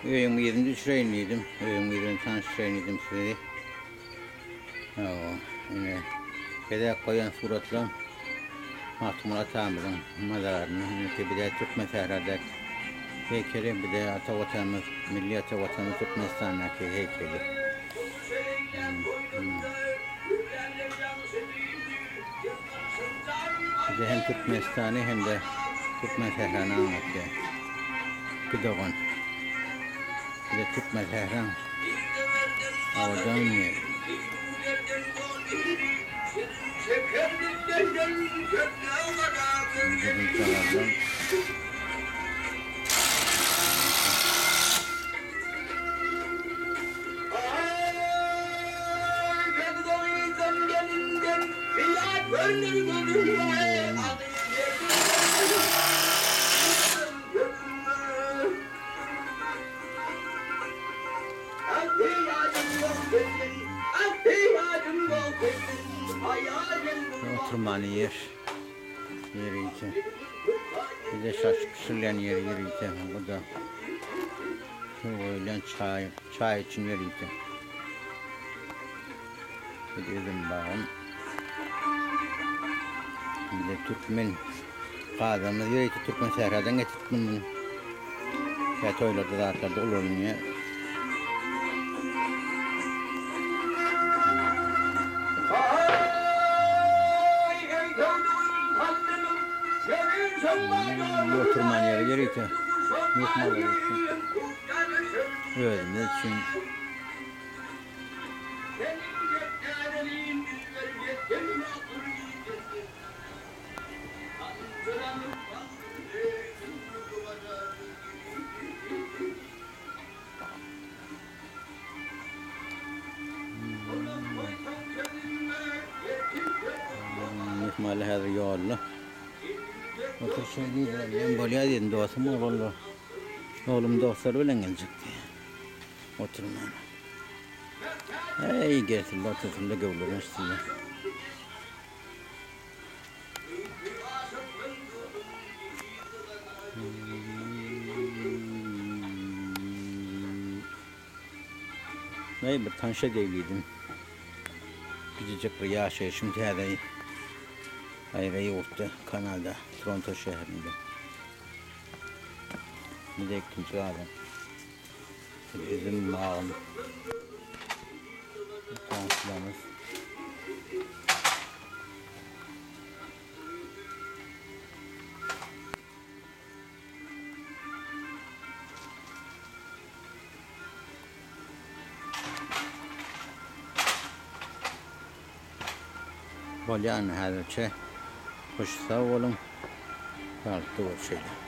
Öýüň birini düşüreýin diýdim. Öýüň birini tanyşdyraýyn diýdim sizi. Hawa, ine gezek goýan suratlam Magtymguly atamyzyň mazaryny, ine bir-de Türkmen sähradaky heýkeli, bir-de ata Watanymyz, milli ata Watanymyz Türkmenistandaky heýkeli. Bir-de hem Türkmenistany hem-de Türkmen sährany aňlatýar. Iki dogan. Bir-de Türkmen sähraň owadan ýeri. Oturmany ýer ýörite. Bir-de şaşlyk bişirilýän ýer ýörite. Bu-da suw goýulýan çaý, çaý üçin ýörite. Bir üzüm bagym. Bir-de türkmen gazamyz ýörite türkmen sähradan getiripdim muny. Kä toýlarda zatlarda ulanylýar. Oturman ýeri ýörite myhmanlar üçin, özümiz üçin. Myhmanlar häzir ýolda. Otur şeý diýdiler. Men bolýar diýdim dostum oglanlar. Oglum dostlary bilen geljek diýýär. Oturman. Eý gelsinler otursunlar göwleri açsynlar. Näý bir tanşa degdidim. Gijejek bir ýaşaýşym täze aýra ýurtda, Kanada, Toronto şäherinde. Bu da ikinji adam. Üzüm bagym. Tanşlarymyz. Bolýan häzirçe. Hoş sag boluň. Saglykda görüşeýli.